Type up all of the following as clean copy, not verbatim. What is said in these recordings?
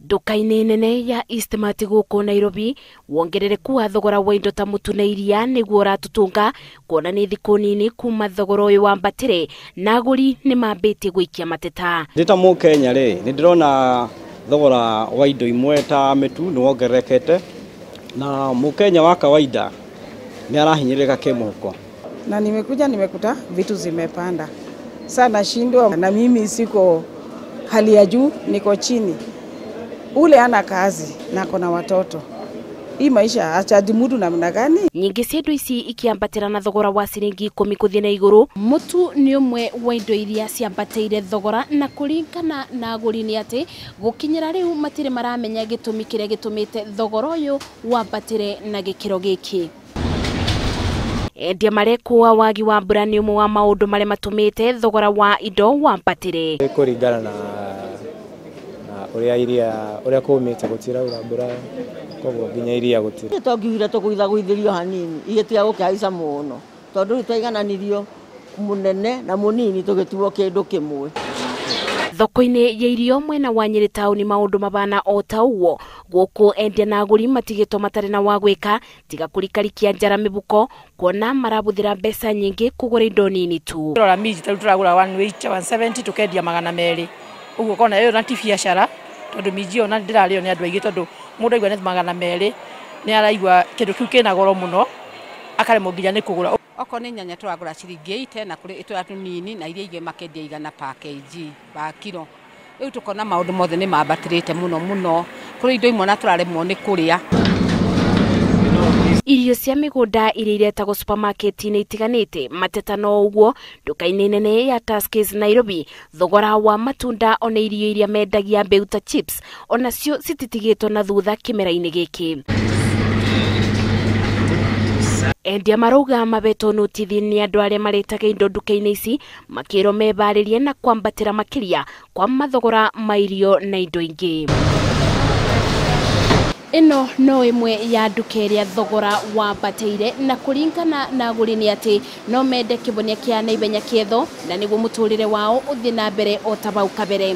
Nduka-inĩ nene ya Eastmart gũkũ Nairobi, wongerereku wa thogora wa indo ta mũtu na iria nĩguo ũratũtũnga, kuona nĩ thikũ nini kuma thogora ũyũ wambatĩre na agũri nĩ mambĩtie gũikia mateta. Ndĩ ta Mũkenya rĩ, nĩ ndĩrona thogora wa indo imwe ta mĩtu nĩ wongererekete, na Mũkenya wa kawaida nĩ arahinyĩrĩrĩka kĩmũhuko. Na nimekuja nimekuta vitu zimepanda sana, shindwa na mimi siko hali ya juu, niko chini. Ule ana kazi na kona watoto. Hii maisha acha namna gani? Nyingi cia indo ici ikiambatĩra na thogora wa ciringi 10 gũthiĩ na igũrũ. Mũtu nĩ ũmwe wa indo iria ciambatĩire thogora, na kũringana na agũri nĩ atĩ gũkinyĩra rĩu matirĩ maramenya gĩtũmi kĩrĩa gĩtũmĩte thogora ũyũ wambatĩre na gĩkĩro gĩkĩ. Endia marekũa wagi wa mbura nĩ ũmwe wa maũndũ marĩa matũmĩte thogora wa indo wambatĩre. Kũringana na ũrĩa iria ũrĩa kũmĩte gũtiraura mbura, koguo nginya iria gũtirĩ. Twangiugire tũgũithagũithĩrio hanini igĩtiga gũkĩhaica mũno, tondũ rĩu twaigananirio mũnene na mũnini tũgĩtuo kĩndũ kĩmwe. Thoko-inĩ ya irio mwena wa Nyĩrĩ taũni maũndũ mabana o ta ũguo. Gũkũ endia na agũri matigĩtwo matarĩ na wa gwĩka tiga kũrikarikia njara mĩbuko, kuona marabũthĩra mbeca nyingĩ kũgũra indo nini tu. Rora minji ta rĩu tũragũra 180 170 tũkendia 200. Ũguo kona ĩyo na ti biacara, tondũ minji ĩyo na ndĩrarĩo nĩ andũ aingĩ, tondũ mũndũ aigua nĩ 200 nĩ araigua kĩndũ kĩu kĩna goro mũno, akaremwo nginya nĩ kũgũra. Okorwo nĩ nyanya tũragũra ciringi 80 na kũrĩ tũrĩa tũnini na iria ingĩ makendia 100 per kg per kilo. Rĩu tũkona maũndũ mothe nĩ mambatĩrĩte mũno mũno, kũrĩ indo imwe na tũraremwo nĩ kũrĩa. Irio cia mĩgũnda iria iretagwo supermarket-inĩ itiganĩte mateta no ũguo. Nduka-inĩ nene ya Tuskys Nairobi, thogora wa matunda ona irio iria mendagia mbeu ta chips onacio cititigĩtwo na thutha kĩmera-inĩ gĩkĩ. Endia marauga mabetwo notithi nĩ andũ arĩa maretaga indo nduka-inĩ ici, makĩrwo mebarĩrie na kwambatĩra makĩria kwa mathogora ma irio na indo ingĩ. Ĩno no ĩmwe ya nduka ĩrĩa thogora wambatĩire, na kũringana na agũri nĩ atĩ no mende kĩhonia kĩa naihenya kĩetho na nĩguo mũtũrĩre wao ũthiĩ na mbere o ta hau kabere.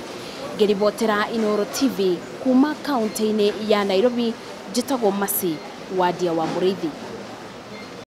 Ngĩribotera Inooro TV kuma kaunti-inĩ ya Nairobi, njĩtagwo Mercy Wadia wa Mũrĩithi.